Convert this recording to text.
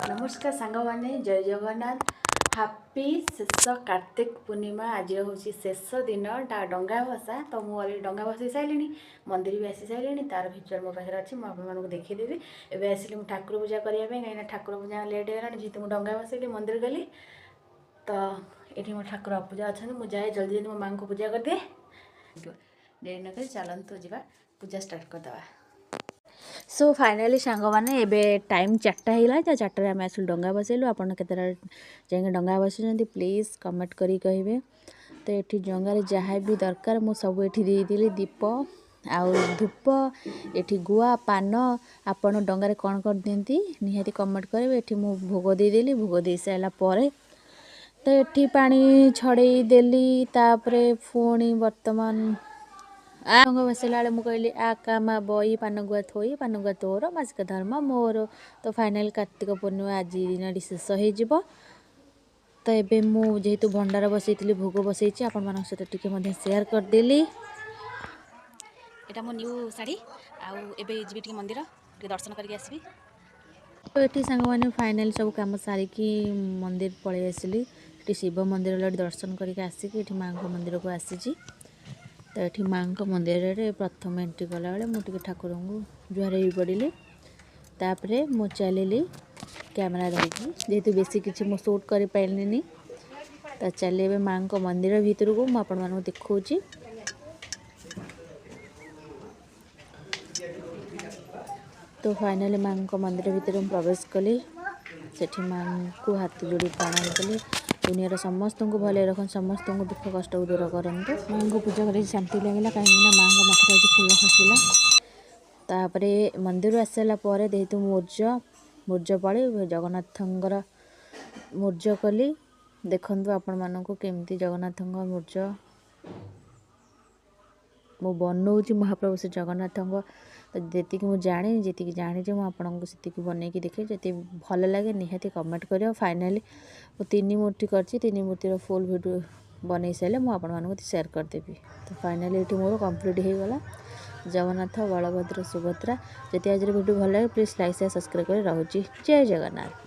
ନମସ୍କାର ସାଙ୍ଗମାନେ, ଜୟ ଜଗନ୍ନାଥ। ହାପି ଶେଷ କାର୍ତ୍ତିକ ପୂର୍ଣ୍ଣିମା। ଆଜିର ହେଉଛି ଶେଷ ଦିନ ଡଙ୍ଗା ଭସା। ତ ମୁଁ ଅଲରେଡ଼ି ଡଙ୍ଗା ଭସେଇ ସାରିଲିଣି, ମନ୍ଦିର ବି ଆସି ସାରିଲିଣି। ତାର ଭିଜୁଆଲ୍ ମୋ ପାଖରେ ଅଛି, ମୁଁ ଆପଣମାନଙ୍କୁ ଦେଖେଇଦେବି। ଏବେ ଆସିଲି ମୁଁ ଠାକୁର ପୂଜା କରିବା ପାଇଁ, କାହିଁକିନା ଠାକୁର ପୂଜା ଲେଟ୍ ହେଇଗଲାଣି, ଯେହେତୁ ମୁଁ ଡଙ୍ଗା ଭସେଇଲି, ମନ୍ଦିର ଗଲି। ତ ଏଠି ମୋ ଠାକୁର ପୂଜା ଅଛନ୍ତି, ମୁଁ ଯାଏ ଜଲ୍ଦି ଜଲ୍ଦି ମୋ ମାଆଙ୍କୁ ପୂଜା କରିଦିଏ। ଡେରି ନକରି ଚାଲନ୍ତୁ ଯିବା, ପୂଜା ଷ୍ଟାର୍ଟ କରିଦେବା। ସୋ ଫାଇନାଲି ସାଙ୍ଗମାନେ, ଏବେ ଟାଇମ୍ 4ଟା ହେଇଗଲା। ତ 4ଟାରେ ଆମେ ଆସିଲୁ, ଡଙ୍ଗା ବସେଇଲୁ। ଆପଣ କେତେଟା ଯାଇକି ଡଙ୍ଗା ବସେଇଛନ୍ତି, ପ୍ଲିଜ୍ କମେଣ୍ଟ କରିକି କହିବେ। ତ ଏଠି ଡଙ୍ଗାରେ ଯାହା ବି ଦରକାର ମୁଁ ସବୁ ଏଠି ଦେଇଦେଲି, ଦୀପ ଆଉ ଧୂପ, ଏଠି ଗୁଆ, ପାନ। ଆପଣ ଡଙ୍ଗାରେ କ'ଣ କ'ଣ ଦିଅନ୍ତି, ନିହାତି କମେଣ୍ଟ କରିବେ। ଏଠି ମୁଁ ଭୋଗ ଦେଇଦେଲି। ଭୋଗ ଦେଇ ସାରିଲା ପରେ ତ ଏଠି ପାଣି ଛଡ଼େଇ ଦେଲି। ତାପରେ ପୁଣି ବର୍ତ୍ତମାନ ଡଙ୍ଗା ବସିଲା ବେଳେ ମୁଁ କହିଲି, ଆ କାମା ବଇ ପାନ ଗୁଆ ଥୋଇ, ପାନ ଗୁଆ ତୋର, ମାସିକ ଧର୍ମ ମୋର। ତ ଫାଇନାଲ୍ କାର୍ତ୍ତିକ ପୂର୍ଣ୍ଣିମା ଆଜି ଦିନଟି ଶେଷ ହେଇଯିବ। ତ ଏବେ ମୁଁ ଯେହେତୁ ଭଣ୍ଡାର ବସେଇଥିଲି, ଭୋଗ ବସେଇଛି, ଆପଣମାନଙ୍କ ସହିତ ଟିକେ ମଧ୍ୟ ସେୟାର କରିଦେଲି। ଏଇଟା ମୋ ନ୍ୟୁ ଶାଢ଼ୀ। ଆଉ ଏବେ ଯିବି ଟିକେ ମନ୍ଦିର, ଟିକେ ଦର୍ଶନ କରିକି ଆସିବି। ତ ଏଠି ସାଙ୍ଗମାନେ, ଫାଇନାଲ୍ ସବୁ କାମ ସାରିକି ମନ୍ଦିର ପଳେଇ ଆସିଲି। ଏଠି ଶିବ ମନ୍ଦିରରେ ଦର୍ଶନ କରିକି ଆସିକି ଏଠି ମାଆଙ୍କ ମନ୍ଦିରକୁ ଆସିଛି। ତ ଏଠି ମାଆଙ୍କ ମନ୍ଦିରରେ ପ୍ରଥମେ ଏଣ୍ଟ୍ରି କଲାବେଳେ ମୁଁ ଟିକେ ଠାକୁରଙ୍କୁ ଜୁହାର ହେଇ ପଡ଼ିଲି। ତାପରେ ମୁଁ ଚାଲିଲି କ୍ୟାମେରା ଧରିକି, ଯେହେତୁ ବେଶୀ କିଛି ମୁଁ ସୁଟ୍ କରିପାରିଲିନି। ତ ଚାଲି ଏବେ ମାଆଙ୍କ ମନ୍ଦିର ଭିତରକୁ, ମୁଁ ଆପଣମାନଙ୍କୁ ଦେଖାଉଛି। ତ ଫାଇନାଲି ମାଆଙ୍କ ମନ୍ଦିର ଭିତରେ ମୁଁ ପ୍ରବେଶ କଲି। ସେଠି ମାଆଙ୍କୁ ହାତ ଯୋଡ଼ି ପ୍ରଣାମ କଲି। ଦୁନିଆର ସମସ୍ତଙ୍କୁ ଭଲରେ ରଖନ୍ତୁ, ସମସ୍ତଙ୍କୁ ଦୁଃଖ କଷ୍ଟକୁ ଦୂର କରନ୍ତୁ। ମାଆଙ୍କୁ ପୂଜା କରି ଶାନ୍ତି ଲାଗିଲା, କାହିଁକିନା ମାଆଙ୍କ ମଥାରେ ଆଜି ଫୁଲ ଖସିଲା। ତାପରେ ମନ୍ଦିରରୁ ଆସିସାରିଲା ପରେ ଯେହେତୁ ମୁର୍ଜ ପାଳି ଜଗନ୍ନାଥଙ୍କର ମୁର୍ଜ କଲି। ଦେଖନ୍ତୁ ଆପଣମାନଙ୍କୁ କେମିତି ଜଗନ୍ନାଥଙ୍କ ମୁର୍ଜ ମୁଁ ବନଉଛି। ମହାପ୍ରଭୁ ଶ୍ରୀ ଜଗନ୍ନାଥଙ୍କ ତ ଯେତିକି ମୁଁ ଜାଣିନି, ଯେତିକି ଜାଣିଛି ମୁଁ ଆପଣଙ୍କୁ ସେତିକି ବନେଇକି ଦେଖେ। ଯଦି ଭଲ ଲାଗେ ନିହାତି କମେଣ୍ଟ କରିବ। ଫାଇନାଲି ମୁଁ ତିନି ମୂର୍ତ୍ତି କରିଛି। ତିନି ମୂର୍ତ୍ତିର ଫୁଲ୍ ଭିଡ଼ିଓ ବନେଇ ସାରିଲେ ମୁଁ ଆପଣମାନଙ୍କୁ ସେୟାର କରିଦେବି। ତ ଫାଇନାଲି ଏଠି ମୋର କମ୍ପ୍ଲିଟ୍ ହେଇଗଲା ଜଗନ୍ନାଥ, ବଳଭଦ୍ର, ସୁଭଦ୍ରା। ଯଦି ଆଜିର ଭିଡ଼ିଓ ଭଲ ଲାଗେ, ପ୍ଲିଜ୍ ଲାଇକ୍, ସେୟାର, ସବସ୍କ୍ରାଇବ୍ କରି। ରହୁଛି, ଜୟ ଜଗନ୍ନାଥ।